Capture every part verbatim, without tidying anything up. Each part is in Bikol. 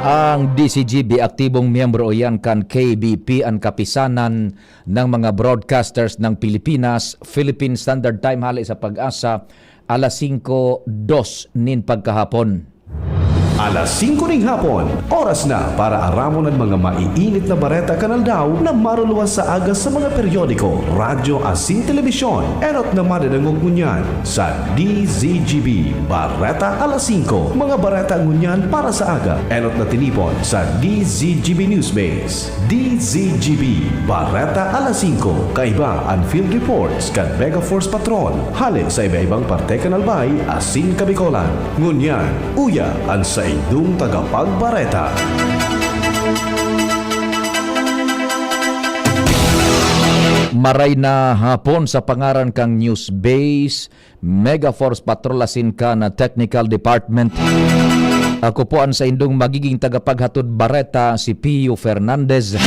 Ang D Z G B, aktibong miyembro iyan kan K B P, an Kapisanan ng mga Broadcasters ng Pilipinas, Philippine Standard Time, hale sa PAGASA, alas singko dos nin pagkahapon. Alas singko ning hapon, oras na para aramon an mga maiinit na bareta kan aldaw na maruluwas sa aga sa mga periodiko, radyo asin telebisyon. Enot na madadangog ngunyan sa D Z G B Bareta Alas Singko. Mga bareta ngunyan para sa aga, enot na tinipon sa D Z G B Newsbase. D Z G B Bareta Alas Singko. Kaiba an field reports kan Mega Force Patrol, hale sa iba-ibang parte kan Albay asin Kabicolan. Ngunyan, uya an saindong tagapagbareta. Maray na hapon sa pangaran kang Newsbase, Mega Force Patrol asin kan Technical Department. Ako po an saindong magiging tagapaghatod bareta, si Pio Fernandez,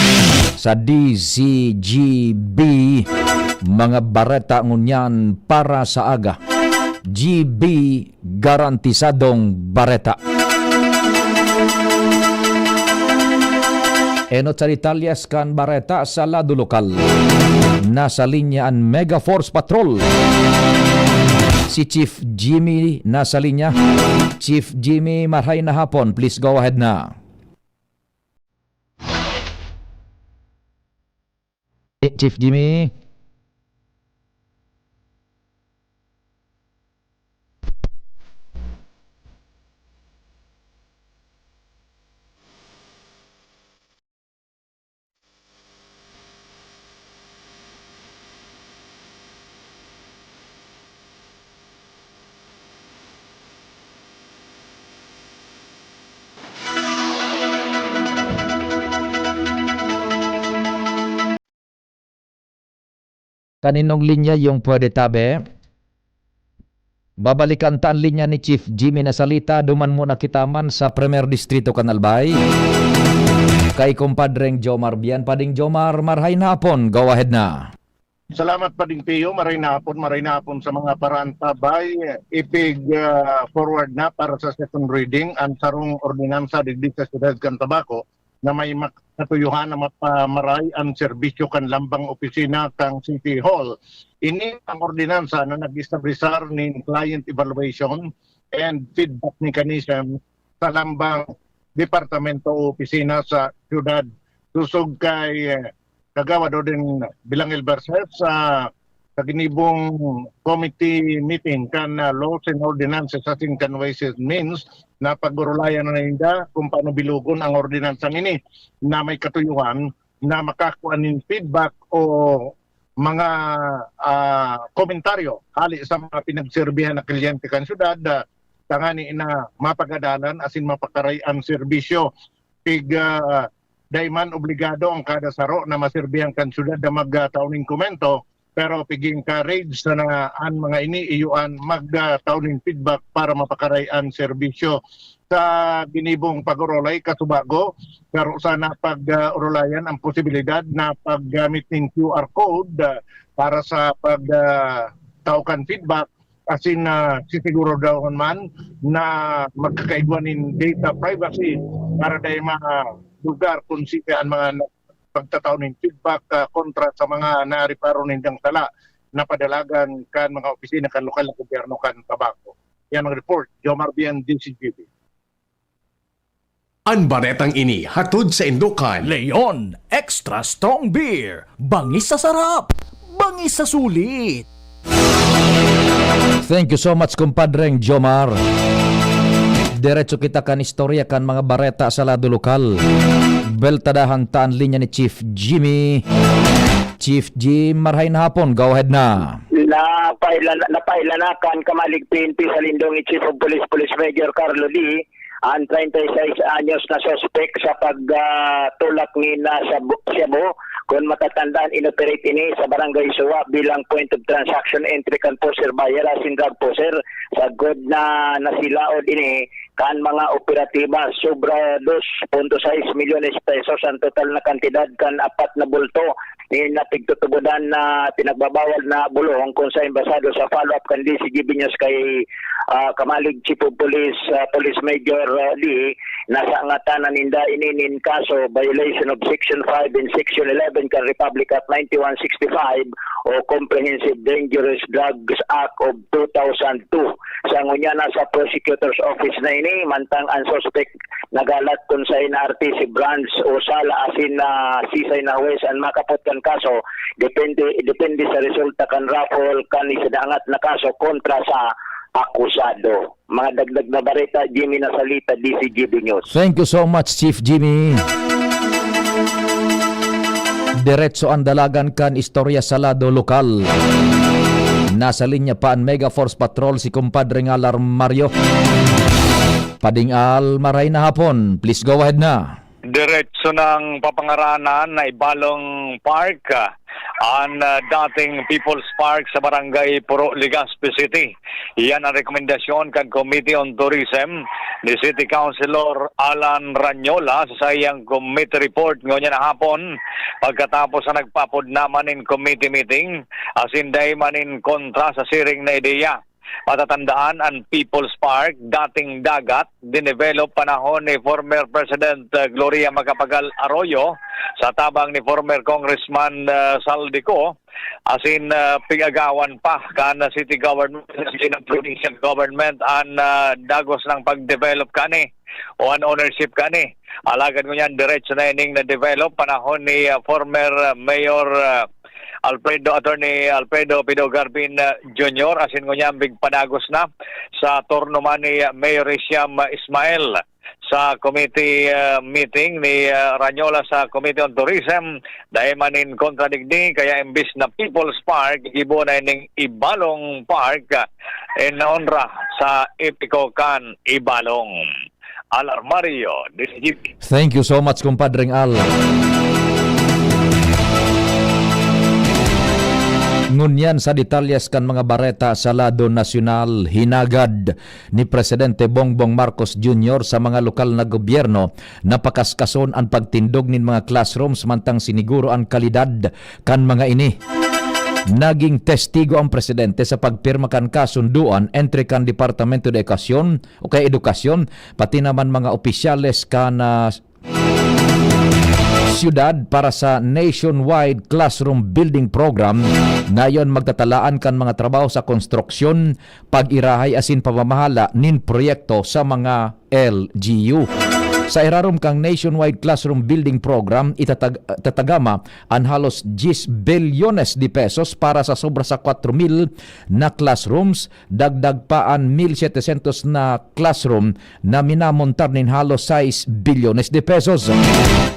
sa D Z G B. Mga bareta ngunyan para sa aga. G B, garantisadong bareta. Enot sa detalyes kan bareta sa lado lokal. Nasa linya an Mega Force Patrol. Si Chief Jimmy nasa linya. Chief Jimmy, maray na hapon. Please go ahead na. Eh, Chief Jimmy. Kaninong linya yung pwede tabi? Babalikan ta an linya ni Chief Jimmy Nasalita, duman muna kita man sa Primer Distrito kan Albay. Kay Kumpadreng Jomar Bian. Pading Jomar, marhay na hapon. Go ahead na. Salamat, Pading Pio. Maray na hapon, maray na hapon sa mga paraantabay. Ipig, ah, forward na para sa second reading ang sarong ordinansa digdi sa Siyudad kan Tabaco na may mak-, katuyuhan na mapamaray ang serbisyo kan lambang opisina kan City Hall. Ini ang ordinansa na nag-establisar nin client evaluation and feedback mechanism sa lambang departamento o opisina sa siyudad. Sosog kay, eh, Kagawad Odin Bilangil Versus sa sa ginibong committee meeting kan, ah, Laws and Ordinances asin kan Ways and Means, napag-orolayan na ninda kung paano bilugon ang ordinansang ini na may katuyuhan na makakua nin feedback o mga, ah, komentaryo hali sa mga pinagserbihan na kliyente kan syudad, ah, tangani na mapagadalan asin mapakaray ang serbisyo. Pig, ah, dai man obligado ang kada saro na maserbihan kan syudad na magtao nin komento, pero pig-encourage sana an mga ini iyo an magtao nin feedback para mapakaray an serbisyo. Sa ginibong pag-orolay, kasubago, pero sana pag, ah, orolayan ang posibilidad na paggamit nin Q R code, ah, para sa pag, ah, tao kan feedback, asin, ah, sisiguro daw man na magkakaigwa nin data privacy para dai madulgar kun sika an mga nag-, pagtatao nin feedback, ah, kontra sa mga nariparo nindang sala na padalagan kan mga opisina kan lokal na gobyerno kan Tabaco. Yan ang report, Jomar Bian, D Z G B. An baretang ini hatod saindo kan Leon Extra Strong Beer. Bangis sa sarap, bangis sa sulit. Thank you so much, Kumpadreng Jomar. Diretso kita kan istorya kan mga bareta sa lado lokal. Beltadahan ta an linya ni Chief Jimmy. Chief Jim, marhay na hapon. Go ahead na. Napaila-, napailanakan kamalig P N P sa lindong ni Chief of Police, Police Major Carlo Lee, ang treinta y seis anyos na suspek sa pag, ah, tulak ni na shabu, shabu. Kung matatandaan, inoperate ini sa Barangay Suwa bilang point of transaction entry kan posser buyer asin drug posser. Sagkod na nasilaod ini kan mga operatiba, sobra dos punto sais milyones pesos ang total na kantidad kan apat na bulto nin napigtutubodan na pinagbabawal na bulong, kung saen basado sa follow-up kan D C G B News kay, ah, Kamalig Chief of Police, ah, Police Major, ah, Lee, nasangatan na ninda ini nin kaso violation of Section five and Section eleven kan Republic Act ninety-one sixty-five o Comprehensive Dangerous Drugs Act of two thousand two. Sa ngunyan, nasa prosecutor's office na ini, mantang ang suspect nagalat kun saen na arte si branch o sala asin na sisay na huwes an makapot kan kaso, depende, depende sa resulta kan raffle kan isinaangat na kaso kontra sa akusado. Mga dagdag na bareta, Jimmy Nasalita, D C G B News. Thank you so much, Chief Jimmy. Diretso ang dalagan kan istorya sa lado lokal. Nasa linya pa an Mega Force Patrol, si Kumpadre Ngalar Mario. Pading Al, maray na hapon. Please go ahead na. Diretso ng papangaranan na Ibalong Park, ah, an, ah, dating People's Park sa Barangay Puro, Legazpi City. Iyan ang rekomendasyon kan Committee on Tourism ni City Councilor Alan Ranyola sa saiyang committee report ngunyan na hapon, pagkatapos na nagpapod naman nin committee meeting, asin dai man nin kontra sa siring na ideya. Matatandaan, an People's Park, dating dagat, dinevelop panahon ni former President, uh, Gloria Macapagal Arroyo sa tabang ni former Congressman, uh, Saldico, asin, uh, pig-agawan pa kan city government, kan provincial government, an, uh, dagos ng pag-develop kani o an ownership kani. Alagad ngunyan, diretso na ining na-develop panahon ni, uh, former, uh, Mayor, uh, Alfredo, Attorney Alfredo Pido Garbin, uh, Junior, asin ngunyan bigpadagos na sa turno man ni, uh, Mayor Isiam, uh, Ismael. Sa committee, uh, meeting ni, uh, Ranyola sa Committee on Tourism, dai man nin kontra digdi, kaya imbis na People's Park, gibo na ining Ibalong Park, uh, in honra sa epiko kan Ibalong. Al Armario, D C G P. Thank you so much, Kumpadreng Al. Ngunyan sa detalyes kan mga bareta sa lado nasyonal, hinagad ni Presidente Bongbong Marcos Junior sa mga lokal na gobyerno na pakaskason an pagtindog nin mga classrooms mantang siniguro an kalidad kan mga ini. Naging testigo ang presidente sa pagpirma kan kasunduan entre kan Departamento de Educacion o kaya Edukasyon, pati naman mga opisyales kan, ah, siyudad para sa Nationwide Classroom Building Program. Ngayon, magtatalaan kan mga trabaho sa konstruksyon, pag-irahay asin pamamahala nin proyekto sa mga L G U. Sa irarom kang Nationwide Classroom Building Program, itatag-, tatagama an halos diyes bilyones de pesos para sa sobra sa kwatro mil na classrooms, dagdag pa an mil setecientos na classroom na minamontar nin halos sais bilyones de pesos.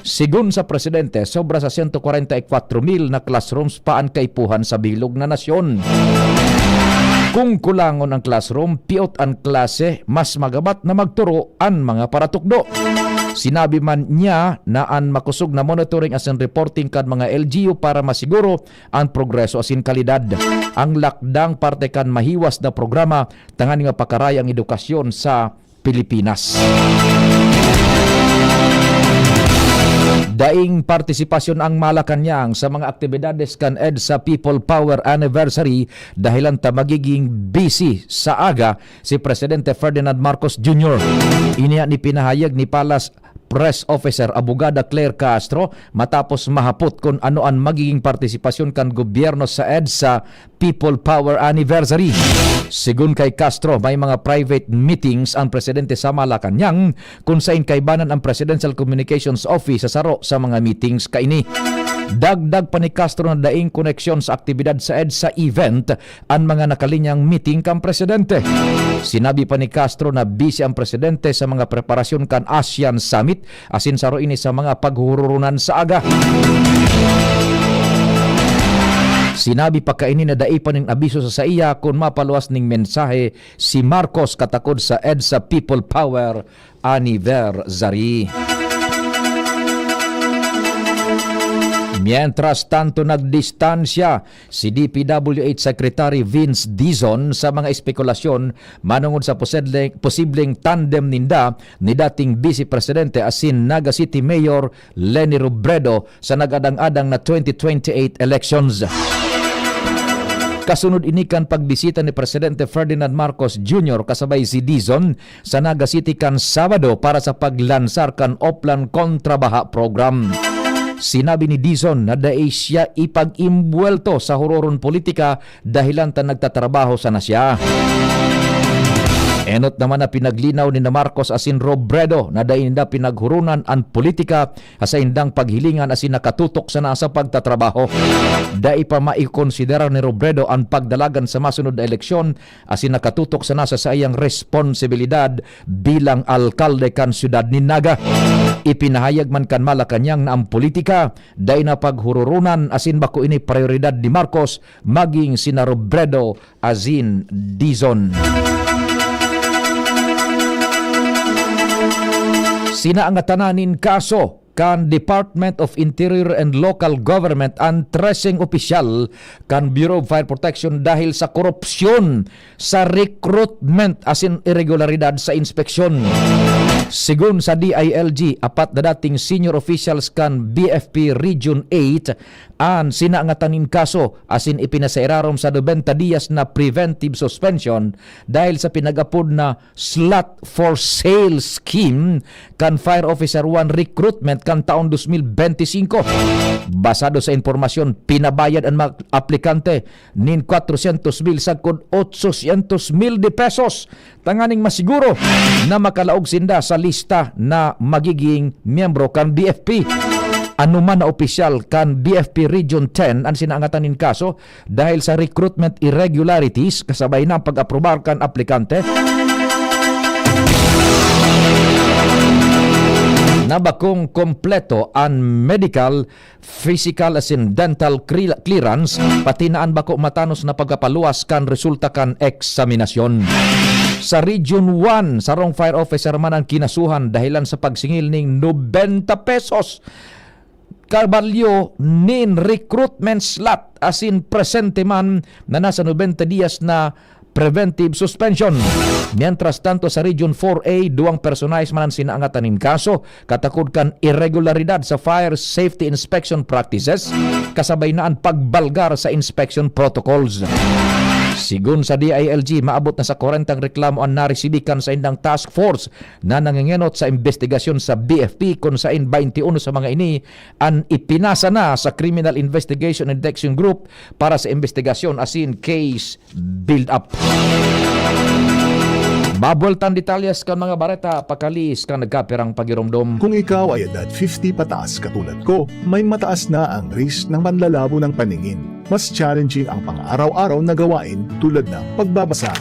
Sigon sa presidente, sobra sa sento kwarenta y kwatro mil na classrooms pa an kaipuhan sa bilog na nasyon. Kung kulangon ang classroom, piot an klase, mas magabat na magturo an mga paratukdo. Sinabi man niya na an makosog na monitoring asin reporting kan mga L G U para masiguro an progreso asin kalidad. Ang lakdang parte kan mahiwas na programa tanganing mapakaray ang edukasyon sa Pilipinas. Daing partisipasyon ang Malacañang sa mga aktibidades kan EDSA People Power Anniversary dahilan ta magiging busy sa aga si Presidente Ferdinand Marcos Junior. Ini an ipinahayag ni Palace Press Officer Abogada Claire Castro matapos mahapot kun ano an magiging partisipasyon kan gobyerno sa EDSA People Power Anniversary. Sigon kay Castro, may mga private meetings ang presidente sa Malacañang, kun sain kaibanan ang Presidential Communications Office sa saro sa mga meetings kaini. Dagdag pa ni Castro na daing koneksyon sa aktibidad sa EDSA event an mga nakalinyang meeting kan presidente. Sinabi pa ni Castro na busy ang presidente sa mga preparasyon kan ASEAN Summit asin saro ini sa mga paghuhurunan sa aga. Sinabi pa kaini na dai pa nin abiso sa saiya kun mapaluwas ning mensahe si Marcos katakod sa EDSA People Power Anniversary. Mientras tanto, nagdistansya si D P W H Secretary Vince Dizon sa mga espekulasyon manungod sa posedle-, posibleng tandem ninda ni dating Vice Presidente asin Naga City Mayor Leni Robredo sa nag-adang-adang na twenty twenty-eight elections. Kasunod ini kan pagbisita ni Presidente Ferdinand Marcos Junior kasabay si Dizon sa Naga City kan Sabado para sa paglansar kan Oplan Kontra Baha Program. Sinabi ni Dizon na dai siya ipag-imbuwelto sa huroron politika dahilan ta nagtatrabaho sana siya. Enot naman na pinaglinaw ni na Marcos asin Robredo na dai ninda pinaghurunan an politika sa indang paghilingan asin nakatutok sana sa pagtatrabaho. Dai pa maikonsidera ni Robredo an pagdalagan sa masunod na eleksyon asin nakatutok sana sa saiyang responsibilidad bilang alkalde kan siyudad nin Naga. Ipinahayag man kan Malacañang na ang politika dai na paghururunan asin bako ini prayoridad ni Marcos maging sina Robredo asin Dizon. Sinaangatanan nin kaso kan Department of Interior and Local Government an treseng opisyal kan Bureau of Fire Protection dahil sa korupsyon sa recruitment asin iregularidad sa inspeksyon. Sigon sa D I L G, apat na dating senior officials kan B F P Region eight an sinaangatan nin kaso asin ipinasairarom sa nobenta dias na preventive suspension dahil sa pinag-apod na slot for sale scheme kan Fire Officer one recruitment kan taon dos mil benti singko. Basado sa impormasyon, pinabayad an mga aplikante nin kwatrosyentos mil sagkod otsosyentos mil de pesos tanganing masiguro na makalaog sinda sa lista na magiging miyembro kan B F P. Anoman na opisyal kan B F P Region ten an sinaangatan nin kaso dahil sa recruitment irregularities kasabay na ang pag-aprobar kan aplikante na bakong kompleto an medical, physical asin dental cre-, clearance, pati na an bako matanos na pagkapaluwas kan resulta kan eksaminasyon. Sa Region one, sarong fire officer man an kinasuhan dahilan sa pagsingil ning nobenta pesos kabalyo nin recruitment slot asin presente man na nasa nobenta dias na preventive suspension. Mientras tanto, sa Region four A, duwang personahe man an sinaangatan nin kaso katakod kan iregularidad sa fire safety inspection practices, kasabay na an pagbalgar sa inspection protocols. Sigon sa D I L G, maabot na sa kwarentang reklamo an naresibi kan saindang task force na nangengenot sa imbestigasyon sa B F P, kun sain bainti uno sa mga ini an ipinasa na sa Criminal Investigation and Detection Group para sa imbestigasyon asin case build-up. Mabueltan detalyes kan mga bareta pakaliis kan nagkapirang pagiromdom. Kung ikaw ay edad fifty pataas katulad ko, may mataas na ang risk ng panlalabo ng paningin. Mas challenging ang pang-araw-araw na gawain tulad ng pagbabasa,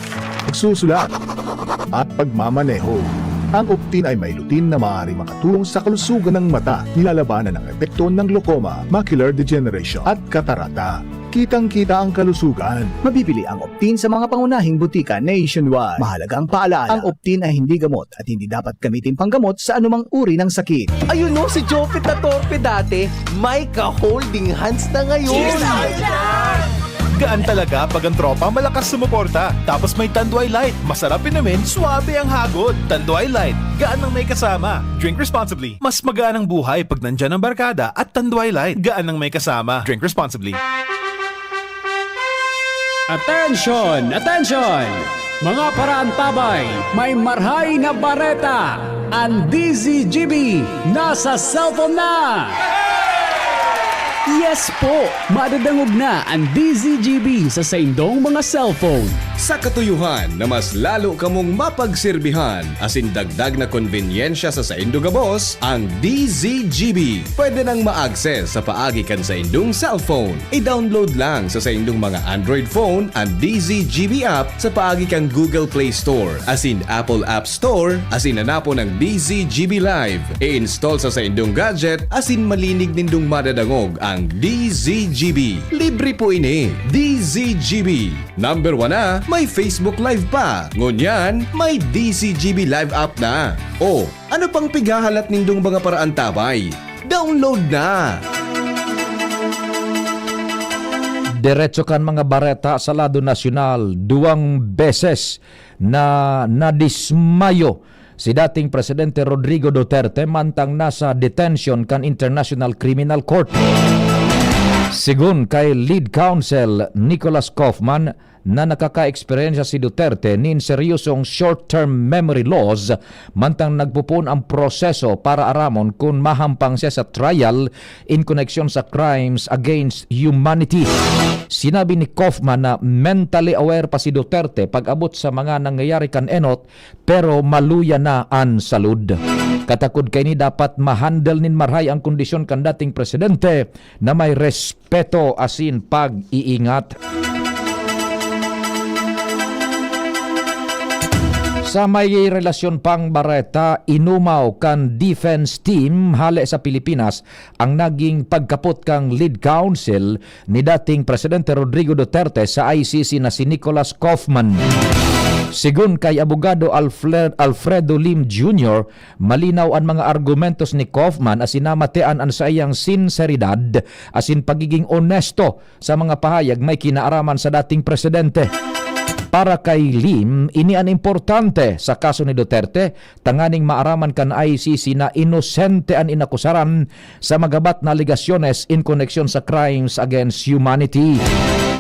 pagsusulat, at pagmamaneho. Ang Optin ay may lutein na maaaring makatulong sa kalusugan ng mata, nilalabanan ang epekto ng glaucoma, macular degeneration, at katarata. Kitang-kita ang kalusugan. Mabibili ang Optin sa mga pangunahing butika nationwide. Mahalagang paalala, ang Optin ay hindi gamot at hindi dapat gamitin panggamot sa anumang uri ng sakit. Ayun, no, si Jopet na torpe dati, may ka-holding hands na ngayon. Cheers, Aljan! Gaan talaga pag ang tropa malakas sumuporta. Tapos may Tanduay Light, masarap inumin, suabe ang hagod. Tanduay Light, gaan ng may kasama. Drink responsibly. Mas magaan ang buhay pag nandyan ang barkada at Tanduay Light, gaan ng may kasama. Drink responsibly. Attention! Attention! Mga paraantabay, may marhay na bareta! Ang D Z G B nasa cellphone na! Yes po! Madadangog na ang D Z G B sa saindong mga cellphone. Sa katuyuhan na mas lalo kamong mapagserbihan asin dagdag na konbenyensya sa saindo gabos, ang D Z G B pwede nang ma-access sa paagi kan saindong cellphone. I-download lang sa saindong mga Android phone an D Z G B app sa paagi kan Google Play Store asin Apple App Store asin hanapon ang D Z G B Live. I-install sa saindong gadget asin malinig nindong madadangog ang D Z G B. Libre po ini. D Z G B. Number one na, may Facebook Live pa. Ngunyan, may D Z G B Live app na. O, ano pang pighahalat nindong mga paraantabay? Download na! Diretso kan mga bareta sa lado nasyonal, duwang beses na nadismayo si dating Presidente Rodrigo Duterte mantang nasa detention kan International Criminal Court. Sigon kay Lead Counsel Nicholas Kaufman, na nakakaeksperyensya si Duterte nin seryosong short-term memory loss mantang nagpupuon ang proseso para aramon kun mahampang siya sa trial in koneksyon sa crimes against humanity. Sinabi ni Kaufman na mentally aware pa si Duterte pag-abot sa mga nangyayari kan enot, pero maluya na an salud. Katakod kaini, dapat ma-handle nin marahay ang kondisyon kan dating presidente na may respeto asin pag-iingat. Sa may relasyon pang bareta, inumaw kan defense team hale sa Pilipinas ang naging pagkapot kan lead counsel ni dating Presidente Rodrigo Duterte sa I C C na si Nicholas Kaufman. Sigon kay Abogado Alfred, Alfredo Lim Junior, malinaw an mga argumentos ni Kaufman asin namatian an saiyang sinseridad asin pagiging onesto sa mga pahayag may kinaaraman sa dating presidente. Para kay Lim, ini an importante sa kaso ni Duterte, tanganing maaraman kan I C C na inosente an inakusaran sa magabat na alegasyones in koneksyon sa crimes against humanity.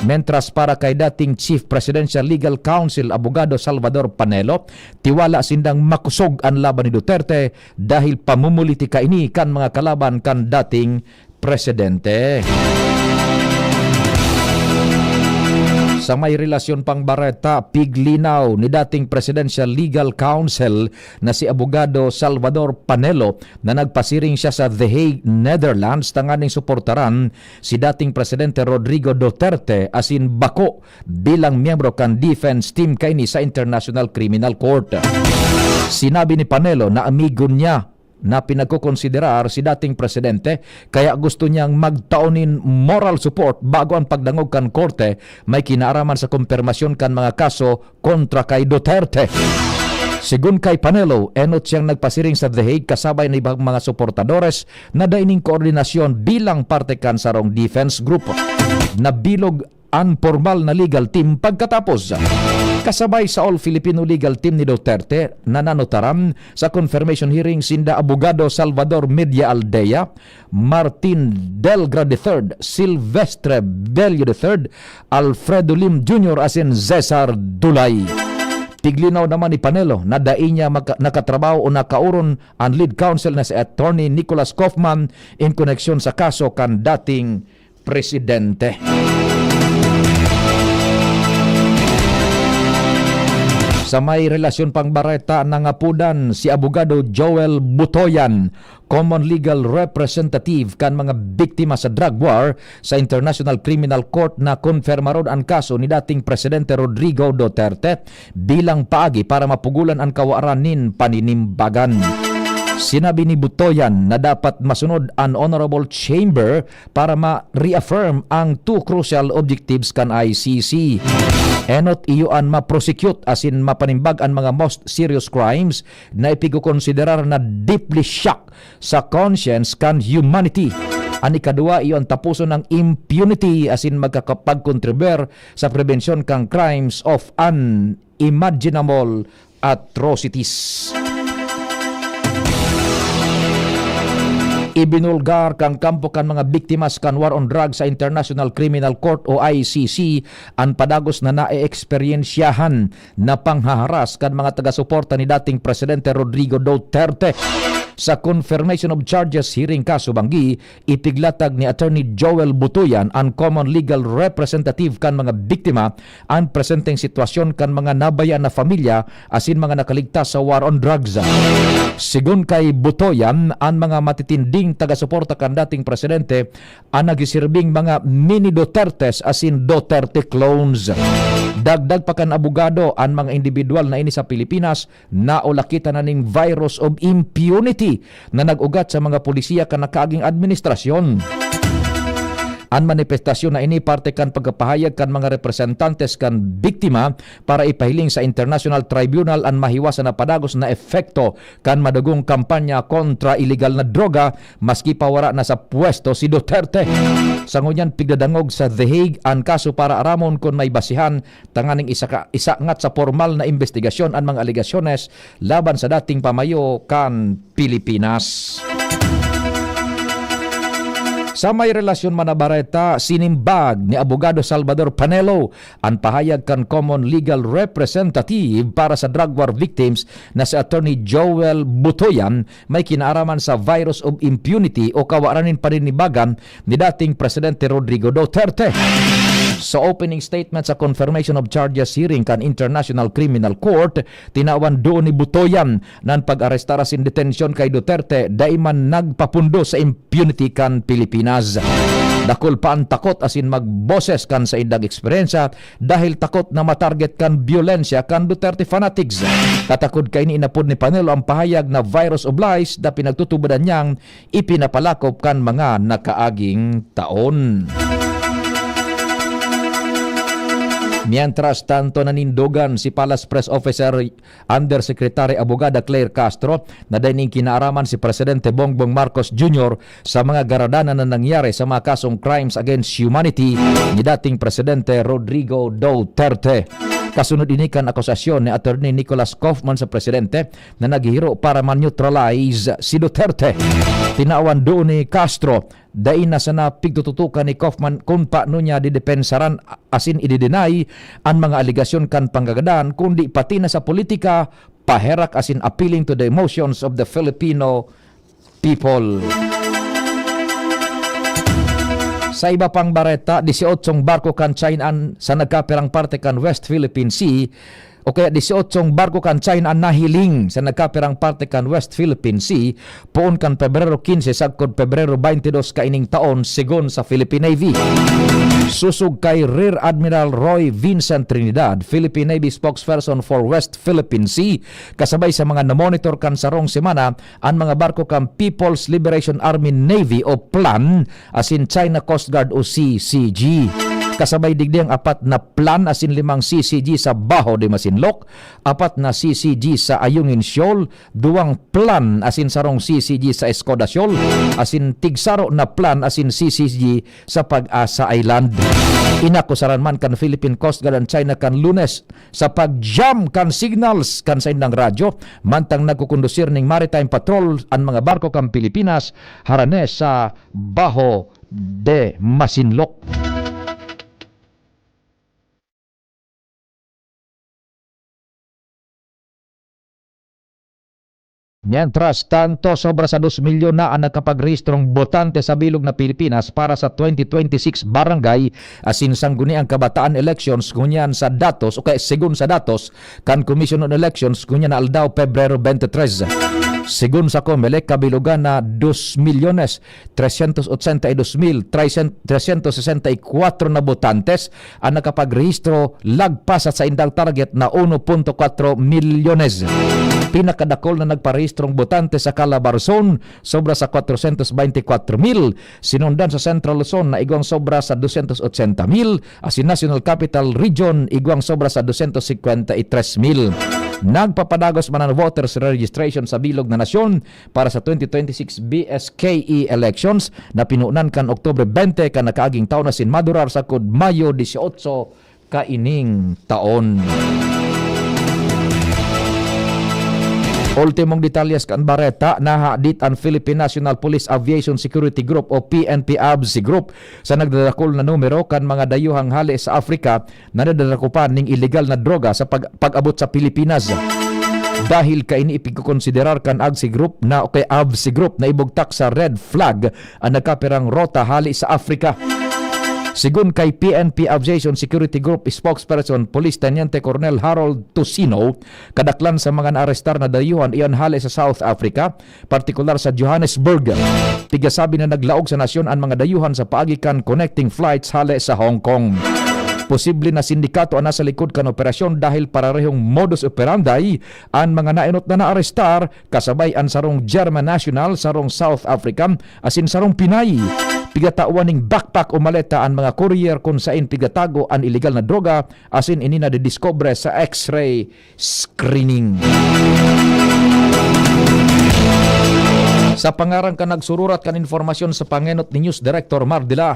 Mentras para kay dating Chief Presidential Legal Counsel Abogado Salvador Panelo, tiwala sindang makosog an laban ni Duterte dahil pamumulitika ini kan mga kalaban kan dating presidente. Sa may relasyon pang bareta, piglinaw ni dating Presidential Legal Counsel na si Abogado Salvador Panelo na nagpasiring siya sa The Hague, Netherlands, tanganing suportaran si dating Presidente Rodrigo Duterte asin bako bilang miyembro kan defense team kaini sa International Criminal Court. Sinabi ni Panelo na amigo niya na pinagkokonsiderar si dating presidente, kaya gusto niyang magtao nin moral support bago ang pagdangog kan korte may kinaaraman sa kompermasyon kan mga kaso kontra kay Duterte. Sigon kay Panelo, enot siyang nagpasiring sa The Hague kasabay na ibang mga suportadores na dai nin koordinasyon bilang parte kan sarong defense group. Nabilog an pormal na legal team pagkatapos. Kasabay sa All Filipino Legal Team ni Duterte na nanutaram sa confirmation hearing sinda Abogado Salvador Media Aldea, Martin Delgra the third, Silvestre Bello the third, Alfredo Lim Junior asin Cesar Dulay. Piglinaw naman ni Panelo na dai niya maka-, nakatrabaho o nakaoron an lead counsel na si Attorney Nicholas Kaufman in koneksyon sa kaso kan dating presidente. Sa may relasyon pang bareta, nangapodan si Abogado Joel Butoyan, common legal representative kan mga biktima sa drug war sa International Criminal Court, na konfirmaron an kaso ni dating Presidente Rodrigo Duterte bilang paagi para mapugolan an kawaran nin paninimbagan. Sinabi ni Butoyan na dapat masunod an Honorable Chamber para ma-reaffirm ang two crucial objectives kan I C C. Enot, iyo an ma-prosecute asin mapanimbag an mga most serious crimes na ipigkokonsiderar na deeply shock sa conscience kan humanity. An ikaduwa, iyo an taposon ang impunity asin magkakapagkontribuer sa prebensyon kan crimes of unimaginable atrocities. Ibinulgar kan kampo kan mga biktimas kan war on drugs sa International Criminal Court o I C C an padagos na naeeksperyensyahan na panghaharas kan mga taga-suporta ni dating Presidente Rodrigo Duterte. Sa confirmation of charges hearing kaso banggi, ipiglatag ni Attorney Joel Butuyan, an common legal representative kan mga biktima, an presenteng sitwasyon kan mga nabayaan na pamilya asin mga nakaligtas sa war on drugs. Sigon kay Butoyan, an mga matitinding taga-suporta kan dating presidente an nagsiserbing mga mini Dutertes asin Duterte clones. Dagdag pa kan abogado, an mga indibidwal na ini sa Pilipinas naulakitan na ning virus of impunity na nag-ugat sa mga polisiya kan nakaaging administrasyon. An manifestasyon na ini parte kan pagkapahayag kan mga representantes kan biktima para ipahiling sa International Tribunal an mahiwasan na padagos na epekto kan madugong kampanya kontra iligal na droga, maski pa wara na sa pwesto si Duterte. Sa ngunyan, pigdadangog sa The Hague an kaso para aramon kun may basihan tanganing isaka-, isangat sa pormal na imbestigasyon an mga alegasyones laban sa dating pamayo kan Pilipinas. Sa may relasyon man na bareta, sinimbag ni Abogado Salvador Panelo an pahayag kan Common Legal Representative para sa drug war victims na si Attorney Joel Butoyan may kinaaraman sa virus of impunity o kawaran nin paninibagan ni dating Presidente Rodrigo Duterte. Sa opening statement sa confirmation of charges hearing kan International Criminal Court, tinawan duon ni Butoyan na an pag-arestar asin detensyon kay Duterte dai man nagpapundo sa impunity kan Pilipinas. Dakul pa an takot asin magboses kan saindang eksperyensya dahil takot na matarget kan byolensya kan Duterte fanatics. Katakod kaini, inapod ni Panelo an pahayag na virus of lies na pinagtutubodan niyang ipinapalakop kan mga nakaaging taon. Mientras tanto, nanindogan si Palace Press Officer Undersecretary Abogada Claire Castro na dai nin kinaaraman si Presidente Bongbong Marcos Junior sa mga karadanan na nangyari sa mga kasong crimes against humanity ni dating Presidente Rodrigo Duterte. Kasunod ini kan akusasyon ni Attorney Nicholas Kaufman sa Presidente na naghihiro para ma-neutralize si Duterte. Tinawan duon ni Castro, dai na sana pigtututukan ni Kaufman kun paano niya didepensaran asin i-deny an mga alegasyon kan panggadan, kundi pati na sa politika, paherak asin appealing to the emotions of the Filipino people. Sa iba pang bareta, disyotso barko kan China an sa nagkapirang parte kan West Philippine Sea, o kaya disyotso barko kan China an nahiling sa nagkapirang parte kan West Philippine Sea, poon kan Pebrero quince sagkod Pebrero twenty-two kaining taon, segun sa Philippine Navy. Sosog kay Rear Admiral Roy Vincent Trinidad, Philippine Navy spokesperson for West Philippine Sea, kasabay sa mga namonitor kan sarong semana, an mga barko kan People's Liberation Army Navy o PLAN asin China Coast Guard o C C G. Kasabay digdi ang apat na PLAN asin limang C C G sa Baho de Masinloc, apat na C C G sa Ayungin Shoal, duwang PLAN asin sarong C C G sa Escoda Shoal, asin tigsaro na PLAN asin C C G sa Pag-asa Island. Inakusaran man kan Philippine Coast Guard an China kan Lunes sa pag-jam kan signals kan saindang radyo, mantang nagkukondusir ning maritime patrol an mga barko kan Pilipinas harani sa Baho de Masinloc. Mientras tanto, sobra sa dos milyon na an nakapagrehistrong botante sa bilog na Pilipinas para sa twenty twenty-six barangay asin sangguniang kabataan elections, ngunyan sa datos o kaya segun sa datos kan Commission on Elections, ngunyan na aldaw, Pebrero twenty-three. Segun sa Comelec, kabilogan na dos milyones trescientos ochenta y dos mil trescientos sesenta y cuatro na botantes an nakapagrehistro, lagpas sa saindang target na uno punto kwatro milyones. Pinakadakul na nagparehistrong botante sa Calabarzon, sobra sa kwatrosyentos bente y kwatro mil, sinundan sa Central Luzon na igwang sobra sa dosyentos ochenta mil, asin National Capital Region, igwang sobra sa dosyentos singkwenta y tres mil. Nagpapadagos man an voters registration sa bilog na nasyon para sa twenty twenty-six B S K E elections na pinunan kan Oktubre bente kan nakaaging taon asin madurar sagkod Mayo dieciocho kaining taon. Ultimong detalyes kan bareta, nahadit an Philippine National Police Aviation Security Group o P N P AVSE Group sa nagdadakul na numero kan mga dayuhang hale sa Africa na nadadakupan ning iligal na droga sa pag-, pag-abot sa Pilipinas. Dahil kaini, ipigkokonsiderar kan AVSE Group na, o kay AVSE Group na ibugtak sa red flag an nagkapirang rota hale sa Africa. Segun kay P N P Aviation Security Group spokesperson Police Teniente Colonel Harold Tocino, kadaklan sa mga naarestar na dayuhan iyan hale sa South Africa, partikular sa Johannesburg. Pigkasabi na naglaog sa nasyon an mga dayuhan sa paagi kan connecting flights hale sa Hong Kong. Posible na sindikato an nasa likod kan operasyon dahil pararehong modus operandi an mga naenot na naarestar, kasabay an sarong German national, sarong South African, asin sarong Pinay. Pigatawan ning backpack o maleta an mga courier kun saen pigatago an iligal na droga, asin ini nadidiskubre sa X-ray screening. Sa pangaran kan nagsururat kan impormasyon sa pangenot ni News Director Mar Dela,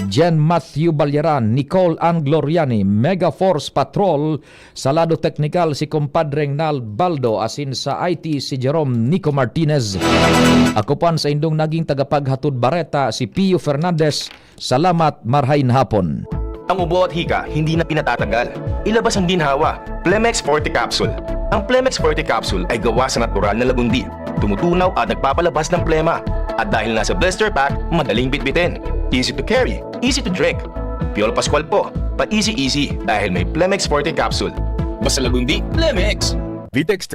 Jen Matthew Balyaran, Nicole Ann Gloriani, Mega Force Patrol, sa lado teknikal si Compadre Nal Baldo, asin sa I T si Jerome Nico Martinez. Ako pan sa indong naging tagapaghatod bareta si Pio Fernandez. Salamat, marhay na hapon. Ang ubo at hika hindi na pinatatanggal. Ilabas ang ginhawa. Plemex Forte Capsule. Ang Plemex Forte Capsule ay gawa sa natural na lagundi. Tumutunaw at nagpapalabas ng plema. At dahil nasa blister pack, madaling bitbitin. Easy to carry, easy to drink. Piolo Pascual po, pa-easy-easy dahil may Plemex Forte Capsule. Basta lagundi, Plemex! Vitex